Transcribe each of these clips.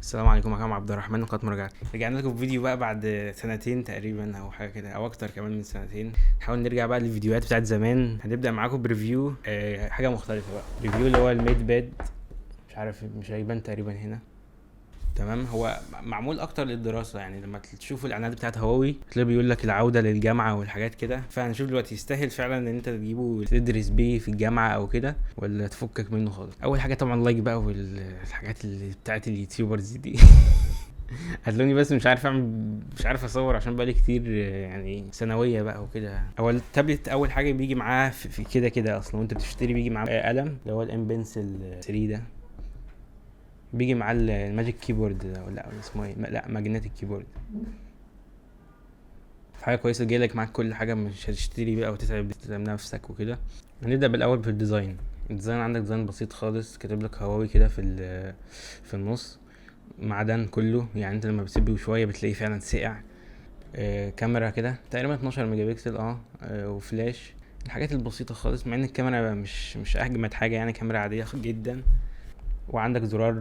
السلام عليكم، معكم عبد الرحمن قناة مراجعات. رجعنا لكم فيديو بقى بعد سنتين تقريبا او حاجة كده او اكتر كمان من سنتين. نحاول نرجع بقى للفيديوهات بتاعت زمان. هنبدا معاكم ب review حاجة مختلفة بقى، review اللي هو ال MatePad. مش عارف مش هيبان تقريبا هنا. تمام، هو معمول اكتر للدراسة، يعني لما تشوفوا الاعلانات بتاعت هواوي تلاقي بيقول لك العودة للجامعة والحاجات كده. فهنشوف دلوقتي يستاهل فعلا ان انت تجيبه تدرس بيه في الجامعة او كده ولا تفكك منه خالص. اول حاجة طبعا like بقى والحاجات اللي بتاعت ال YouTubers دي. هتلاقوني بس مش عارف اعمل، مش عارف اصور عشان بقالي كتير، يعني ثانوية بقى وكده. هو التابلت اول حاجة بيجي معاه في كده كده اصلا وانت بتشتري بيجي معاه قلم اللي هو ال M Pencil 3 ده، بيجي معاه ال Magic Keyboard ده ولا اسمه ايه؟ لا magnetic keyboard. حاجة كويسة جايلك معاك كل حاجة، مش هتشتري بقى وتتعب نفسك وكده. هنبدا بالاول في ال design. ال design عندك design بسيط خالص، كاتب لك هواوي كده في النص، معدن كله، يعني انت لما بتسيبه شوية بتلاقيه فعلا سقع. كاميرا كده تقريبا 12 ميجا بكسل، وفلاش، الحاجات البسيطة خالص، مع ان الكاميرا مش اجمد حاجة، يعني كاميرا عادية جدا. وعندك زرار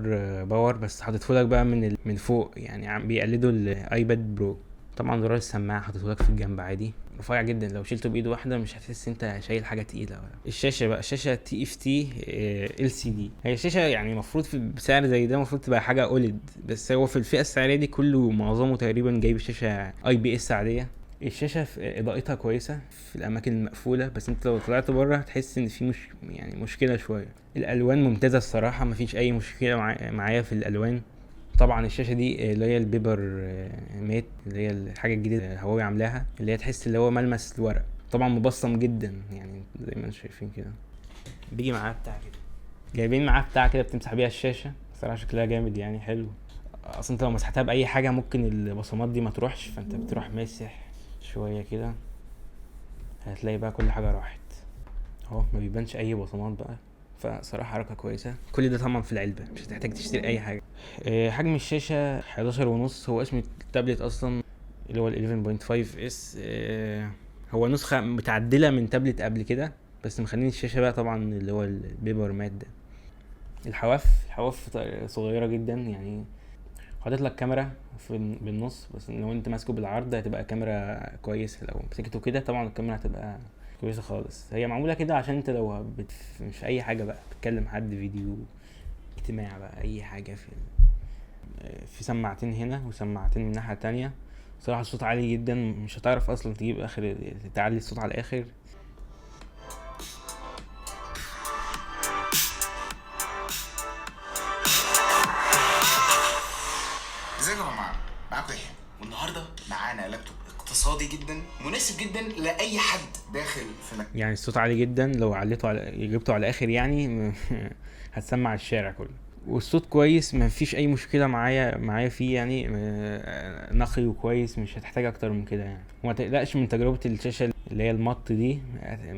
power بس حاططهولك بقى من فوق، يعني بيقلدوا ال iPad Pro. طبعا زرار السماعة حاططهولك في الجنب عادي، رفيع جدا، لو شلته بايد واحدة مش هتحس انت شايل حاجة تقيلة ولا. الشاشة بقى شاشة تي اف تي ال سي دي. هي الشاشة يعني المفروض بسعر زي ده المفروض تبقى حاجة OLED، بس هو في الفئة السعرية دي كله معظمه تقريبا جايب شاشة IPS عادية. الشاشة في اضاءتها كويسة في الاماكن المقفولة، بس انت لو طلعت بره هتحس ان في مش يعني مشكلة شوية. الالوان ممتازة الصراحة، مفيش اي مشكلة معايا في الالوان. طبعا الشاشة دي اللي هي ال paper matte، اللي هي الحاجة الجديدة اللي هواوي عاملاها، اللي هي تحس اللي هو ملمس الورق. طبعا مبصم جدا يعني زي ما انتم شايفين كده. بيجي معاه بتاع كده، جايبين معاه بتاع كده بتمسح بيها الشاشة، صراحة شكلها جامد يعني حلو. اصلا انت لو مسحتها باي حاجة ممكن البصمات دي ما تروحش، فانت بتروح ماسح شوية كده هتلاقي بقى كل حاجة راحت اهو، ما بيبانش اي بصمات بقى. فصراحة حركة كويسة. كل ده طبعا في العلبة، مش هتحتاج تشتري اي حاجة. حجم الشاشة 11.5، هو اسم التابلت اصلا اللي هو ال 11.5 S. هو نسخه متعدله من تابلت قبل كده، بس مخلين الشاشة بقى طبعا اللي هو ال paper matte ده. الحواف صغيرة جدا يعني. حاطط لك كاميرا في بالنص، بس لو انت ماسكه بالعرض هتبقى كاميرا كويسة، لو مسكته كده طبعا الكاميرا هتبقى كويسة خالص. هي معمولة كده عشان انت لو مش اي حاجة بقى، بتكلم حد فيديو، اجتماع بقى، اي حاجة. في سماعتين هنا وسماعتين من الناحية التانية. صراحة الصوت عالي جدا، مش هتعرف اصلا تجيب اخر، تعلي الصوت على الاخر. ازيكم يا جماعة، معاكم يحيى، والنهارده معانا لابتوب اقتصادي جدا مناسب جدا لاي حد داخل في مكان. يعني الصوت عالي جدا، لو عليته على جبته على الاخر يعني هتسمع الشارع كله. والصوت كويس، ما فيش اي مشكلة معايا فيه يعني، نقي وكويس، مش هتحتاج اكتر من كده يعني. وما تقلقش من تجربه الشاشة اللي هي المط دي،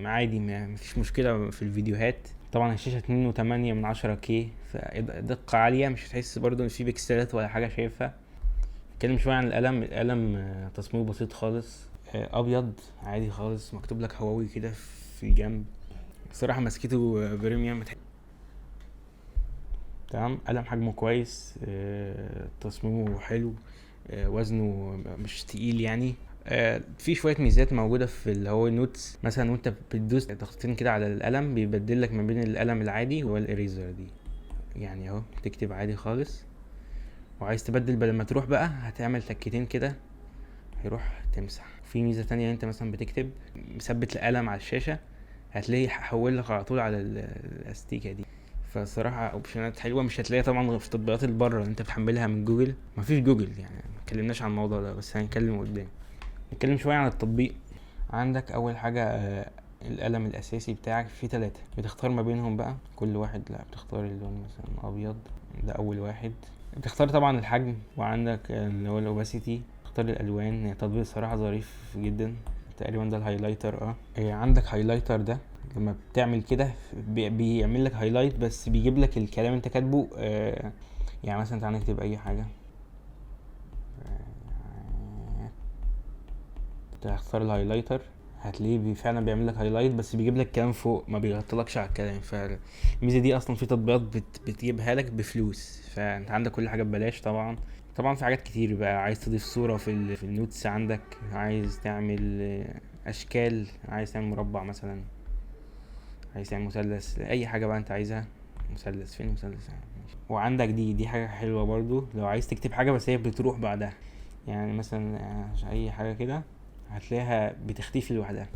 عادي، ما فيش مشكلة في الفيديوهات. طبعا الشاشة اتنين وتمانية من عشرة كي، فدقه عالية، مش هتحس برضو ان في بكسلات ولا حاجة شايفها. نتكلم شوية عن القلم. القلم، تصميمه بسيط خالص، ابيض عادي خالص، مكتوب لك هواوي كده في الجنب. الصراحة مسكته، premium. تمام، قلم حجمه كويس، تصميمه حلو، وزنه مش تقيل يعني. في شوية ميزات موجودة في اللي هو ال notes مثلا، وانت بتدوس ضغطتين كده على القلم بيبدل لك ما بين القلم العادي وال eraser دي، يعني اهو بتكتب عادي خالص. وعايز تبدل بدل ما تروح بقى هتعمل تكتين كده هيروح تمسح. في ميزة تانية، انت مثلا بتكتب مثبت القلم على الشاشة هتلاقيه حول لك على طول على الاستيكة دي. فالصراحة اوبشنات حلوة مش هتلاقيها طبعا في تطبيقات اللي بره اللي انت بتحملها من جوجل. مفيش جوجل يعني، ما اتكلمناش عن الموضوع ده بس هنتكلم قدام. نتكلم شوية عن التطبيق. عندك اول حاجة، القلم الاساسي بتاعك فيه 3، بتختار ما بينهم بقى كل واحد. لا بتختار اللون مثلا ابيض، ده اول واحد. بتختار طبعا الحجم، وعندك اللي هو ال opacity، تختار الالوان. يعني تطبيق صراحة ظريف جدا. تقريبا ده ال highlighter. عندك highlighter ده لما بتعمل كده بيعمل لك highlight، بس بيجيب لك الكلام اللي انت كاتبه. يعني مثلا تعالى نكتب اي حاجة، تختار ال highlighter هتلاقيه فعلا بيعمل لك highlight، بس بيجيب لك كلام فوق، ما بيغطلكش على الكلام. فالميزه دي اصلا في تطبيقات بتجيبها لك بفلوس، فانت عندك كل حاجة ببلاش. طبعا في حاجات كتير بقى، عايز تضيف صوره في ال notes عندك، عايز تعمل اشكال، عايز تعمل مربع مثلا، عايز تعمل مثلث، اي حاجة بقى انت عايزها. مثلث، فين مثلث؟ ماشي. وعندك دي حاجة حلوة برضو، لو عايز تكتب حاجة بس هي بتروح بعدها، يعني مثلا اي حاجة كده هتلاقيها بتختفي لوحدها.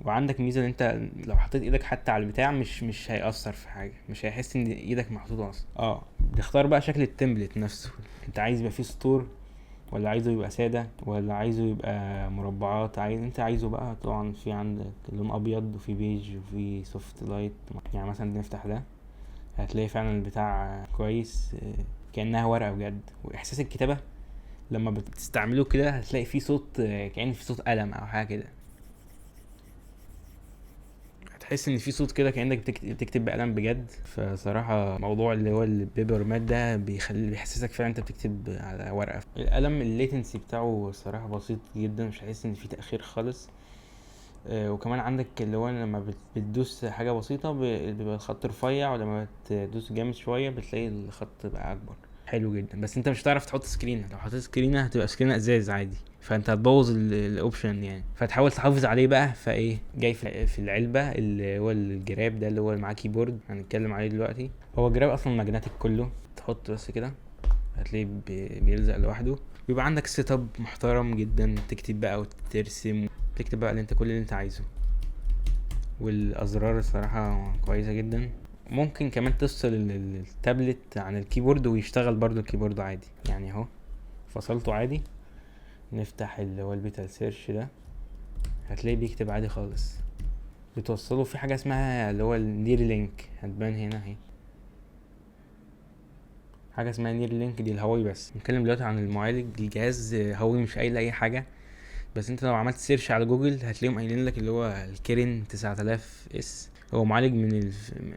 وعندك ميزة ان انت لو حطيت ايدك حتى على البتاع مش هيأثر في حاجة، مش هيحس ان ايدك محطوطة اصلا. بتختار بقى شكل التمبلت نفسه، انت عايز يبقى فيه سطور، ولا عايزه يبقى ساده، ولا عايزه يبقى مربعات، انت عايزه بقى. طبعا في عندك لون ابيض، وفي بيج، وفي soft light. يعني مثلا نفتح ده، هتلاقي فعلا البتاع كويس، كأنها ورقة بجد. واحساس الكتابة لما بتستعمله كده هتلاقي فيه صوت، كأن في صوت قلم او حاجة كده، هتحس ان في صوت كده كأنك بتكتب بقلم بجد. فصراحة موضوع اللي هو ال paper matte ده بيحسسك فعلا انت بتكتب على ورقة. القلم ال latency بتاعه صراحة بسيط جدا، مش هتحس ان في تأخير خالص. وكمان عندك اللي هو لما بتدوس حاجة بسيطة بيبقى الخط رفيع، ولما بتدوس جامد شوية بتلاقي الخط بقى أكبر. حلو جدا. بس انت مش هتعرف تحط screen، لو حطيت screen هتبقى screen ازاز عادي، فانت هتبوظ ال option يعني، فتحاول تحافظ عليه بقى. فايه جاي في العلبة اللي هو الجراب ده اللي هو معاه keyboard، هنتكلم عليه دلوقتي. هو الجراب اصلا magnetic كله، تحط بس كده هتلاقيه بيلزق لوحده. بيبقى عندك setup محترم جدا، تكتب بقى وترسم، تكتب بقى كل اللي انت عايزه. والازرار الصراحة كويسة جدا. ممكن كمان تفصل التابلت عن ال keyboard ويشتغل برضو ال keyboard عادي، يعني اهو فصلته عادي. نفتح اللي هو ال Petal Search ده، هتلاقيه بيكتب عادي خالص. بتوصله في حاجة اسمها اللي هو ال Near Link، هتبان هنا اهي، حاجة اسمها Near Link دي الهواوي. بس نتكلم دلوقتي عن المعالج. الجهاز هواوي مش قايل اي حاجة، بس انت لو عملت search على جوجل هتلاقيهم قايلين لك اللي هو ال Kirin 9000 S، هو معالج من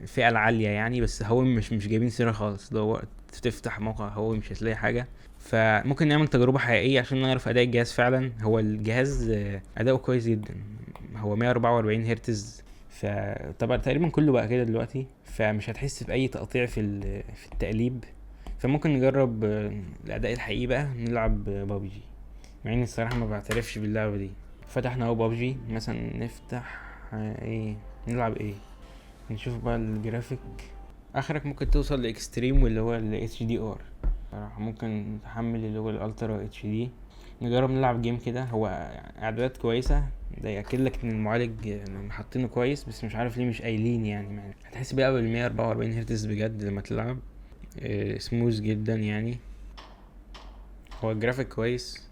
الفئة العالية يعني، بس هواوي مش جايبين سيرة خالص. لو تفتح موقع هواوي مش هتلاقي حاجة. فممكن نعمل تجربة حقيقية عشان نعرف أداء الجهاز فعلا. هو الجهاز أداؤه كويس جدا، هو 144 هرتز، فطبعا تقريبا كله بقى كده دلوقتي، فمش هتحس بأي تقطيع في التقليب. فممكن نجرب الأداء الحقيقي بقى، نلعب بابجي، مع اني الصراحة ما بعترفش باللعبة دي. فتحنا اهو بابجي مثلا، نفتح، ايه نلعب ايه، نشوف بقى الجرافيك. اخرك ممكن توصل ل extreme واللي هو ال HDR، صراحة ممكن تحمل اللي هو ال Ultra HD. نجرب نلعب game كده. هو اعدادات كويسة، ده يأكد لك ان المعالج حاطينه كويس، بس مش عارف ليه مش قايلين يعني. هتحس بقى بال 144 هرتز بجد لما تلعب، سموث جدا يعني. هو الجرافيك كويس،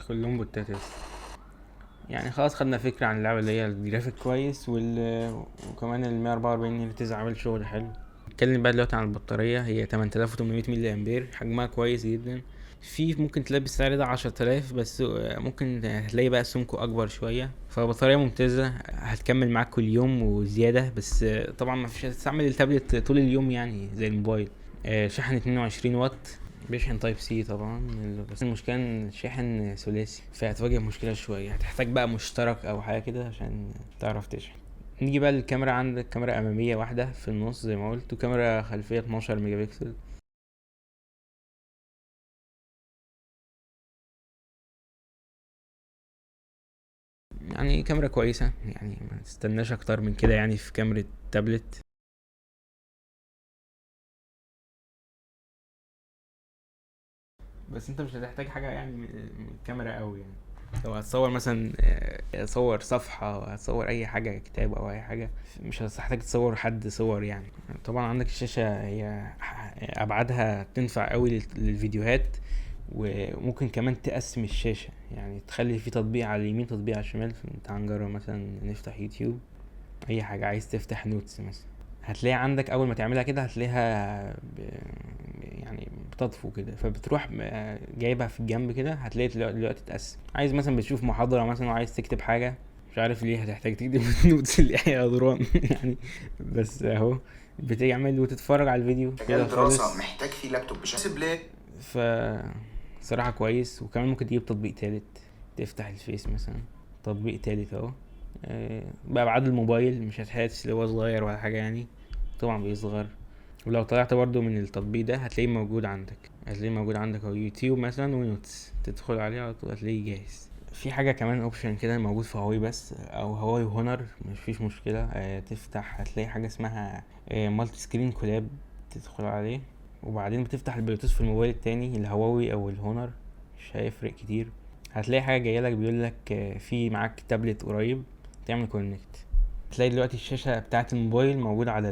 كلهم بوتات يا اسطى. خلاص خدنا فكرة عن اللعبة اللي هي الجرافيك كويس، وكمان ال 144 هرتز عامل شغل حلو. نتكلم بقى دلوقتي عن البطارية، هي 8800 ملي امبير، حجمها كويس جدا. في ممكن تلاقي بالسعر ده 10000، بس ممكن هتلاقي بقى سمكة اكبر شوية. فبطارية ممتازة، هتكمل معاك كل يوم وزيادة، بس طبعا ما فيش هتستعمل التابلت طول اليوم زي الموبايل. شحن 22 واط، بيشحن Type C طبعا، بس المشكلة ان الشاحن ثلاثي، فهتواجه مشكلة شوية، هتحتاج بقى مشترك او حاجة كده عشان تعرف تشحن. نيجي بقى للكاميرا، عندك كاميرا امامية واحدة في النص زي ما قلت، وكاميرا خلفية 12 ميجا بكسل. كاميرا كويسة، ما تستناش اكتر من كده في كاميرا تابلت. بس انت مش هتحتاج حاجة من الكاميرا قوي لو هتصور مثلا، صور صفحة، أو هتصور أي حاجة، كتاب أو أي حاجة، مش هتحتاج تصور حد صور. طبعا عندك الشاشة هي أبعادها تنفع قوي للفيديوهات، وممكن كمان تقسم الشاشة، تخلي في تطبيق على اليمين تطبيق على الشمال. تعال نجرب مثلا نفتح يوتيوب، أي حاجة عايز تفتح notes مثلا، هتلاقي عندك أول ما تعملها كده هتلاقيها بتطفو كده، فبتروح جايبها في الجنب كده، هتلاقي دلوقتي اتقسم. عايز مثلا بتشوف محاضرة مثلا وعايز تكتب حاجة، مش عارف ليه هتحتاج تكتب notes اللي هي أدران بس اهو بتعمل وتتفرج على الفيديو مجال كده دراسة خالص. محتاج فيه لابتوب بشكل ليه؟ ف صراحة كويس. وكمان ممكن تجيب تطبيق تالت. تفتح الفيس مثلا، تطبيق تالت اهو. بأبعاد الموبايل، مش هتحس اللي هو صغير ولا حاجة يعني، طبعا بيصغر. ولو طلعت برضو من التطبيق ده هتلاقيه موجود عندك، هتلاقيه موجود عندك اهو، يوتيوب مثلا و notes، تدخل عليه على طول هتلاقيه جاهز. في حاجة كمان option كده موجود في هواوي بس، او هواوي هونر، مفيش مشكلة. تفتح هتلاقي حاجة اسمها multi screen collab، تدخل عليه وبعدين بتفتح البلوتوث في الموبايل التاني الهواوي او الهونر، مش هيفرق كتير. هتلاقي حاجة جاية لك بيقول لك، في معاك تابلت قريب، تعمل connect. تلاقي دلوقتي الشاشة بتاعة الموبايل موجودة على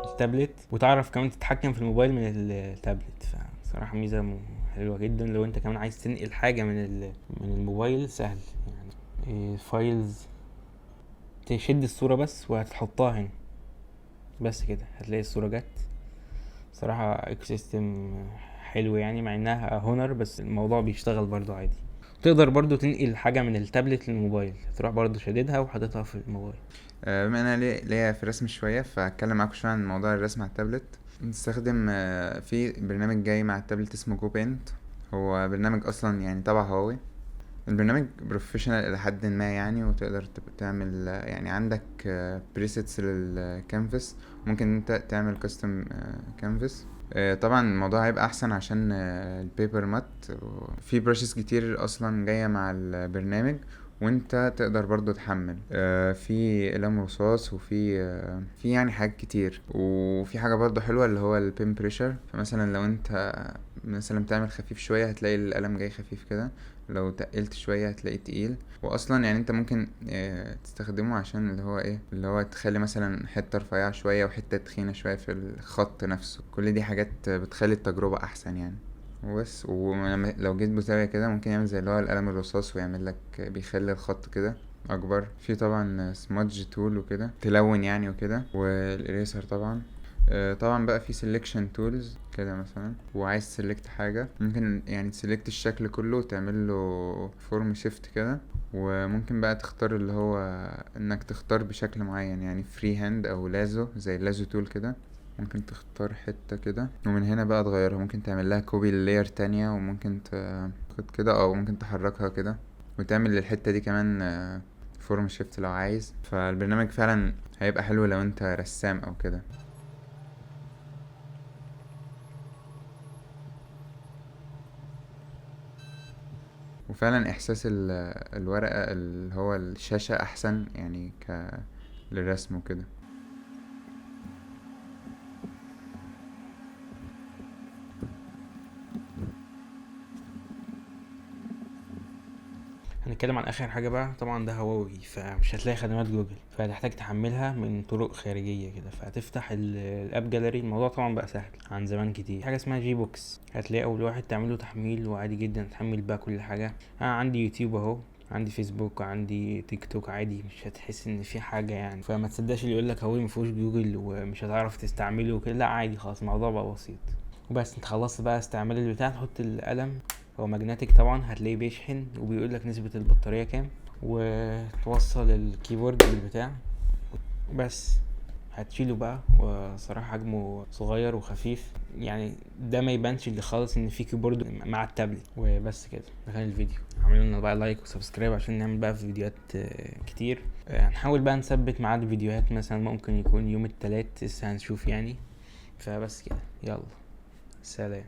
التابلت، وتعرف كمان تتحكم في الموبايل من التابلت. فصراحة ميزة حلوة جدا لو انت كمان عايز تنقل حاجة من الموبايل سهل يعني. files تشد الصورة بس وهتحطها هنا بس كده، هتلاقي الصورة جت. صراحة ecosystem حلو يعني، مع انها هونر بس الموضوع بيشتغل برضو عادي. تقدر برضو تنقل حاجة من التابلت للموبايل، تروح برضو شاددها وحاططها في الموبايل. بما ان انا ليا في الرسم شوية، فهتكلم معاكم شوية عن موضوع الرسم على التابلت. نستخدم، في برنامج جاي مع التابلت اسمه Go Paint، هو برنامج اصلا تبع هواوي. البرنامج professional الى حد ما يعني، وتقدر تعمل، عندك، presets لل canvas، ممكن انت تعمل custom، كانفاس. طبعا الموضوع هيبقى احسن عشان، ال paper matte، في brushes كتير اصلا جاية مع البرنامج، وانت تقدر برضو تحمل. في اقلام رصاص، وفي، في حاجات كتير. وفي حاجة برضو حلوة اللي هو ال pen pressure، فمثلا لو انت مثلا بتعمل خفيف شوية هتلاقي القلم جاي خفيف كده، لو تقلت شوية هتلاقيه تقيل. واصلا انت ممكن، تستخدمه عشان اللي هو ايه، اللي هو تخلي مثلا حتة رفيعة شوية وحتة تخينة شوية في الخط نفسه. كل دي حاجات بتخلي التجربة احسن يعني. وبس. ولما لو جيت بزاوية كده ممكن يعمل زي اللي هو القلم الرصاص ويعمل لك، بيخلي الخط كده اكبر. في طبعا smudge tool وكده تلون يعني وكده، وال eraser طبعا. طبعا بقى في selection tools كده مثلا، وعايز select حاجة ممكن ت select الشكل كله وتعمل له form shift كده، وممكن بقى تختار اللي هو انك تختار بشكل معين، يعني free hand او lasso زي ال lasso tool كده، ممكن تختار حتة كده ومن هنا بقى تغيرها، ممكن تعمل لها copy ل layer تانية، وممكن تاخد كده او ممكن تحركها كده وتعمل للحتة دي كمان، form shift لو عايز. فالبرنامج فعلا هيبقى حلو لو انت رسام او كده. وفعلا احساس الورقة اللي هو الشاشة احسن للرسم وكده. هنتكلم عن اخر حاجة بقى. طبعا ده هواوي فمش هتلاقي خدمات جوجل، فهتحتاج تحملها من طرق خارجية كده. فهتفتح ال AppGallery. الموضوع طبعا بقى سهل عن زمان كتير. حاجة اسمها Gbox، هتلاقي اول واحد تعمله تحميل وعادي جدا تحمل بقى كل حاجة. انا عندي يوتيوب اهو، عندي فيسبوك، عندي تيك توك، عادي مش هتحس ان في حاجة يعني. فما تصدقش اللي يقولك هواوي مفيهوش جوجل ومش هتعرف تستعمله وكده، لا عادي خلاص الموضوع بقى بسيط. وبس انت خلصت بقى استعمال البتاع، تحط القلم هو magnetic طبعا، هتلاقيه بيشحن وبيقول لك نسبة البطارية كام، وتوصل ال keyboard بالبتاع بس هتشيله بقى. وصراحة حجمه صغير وخفيف يعني، ده ما يبانش اللي خالص ان في keyboard مع التابلت. وبس كده ده كان الفيديو. اعملوا لنا بقى like و subscribe عشان نعمل بقى فيديوهات، كتير. هنحاول بقى نثبت ميعاد فيديوهات، مثلا ممكن يكون يوم التلات، لسه هنشوف يعني. فبس كده، يلا سلام.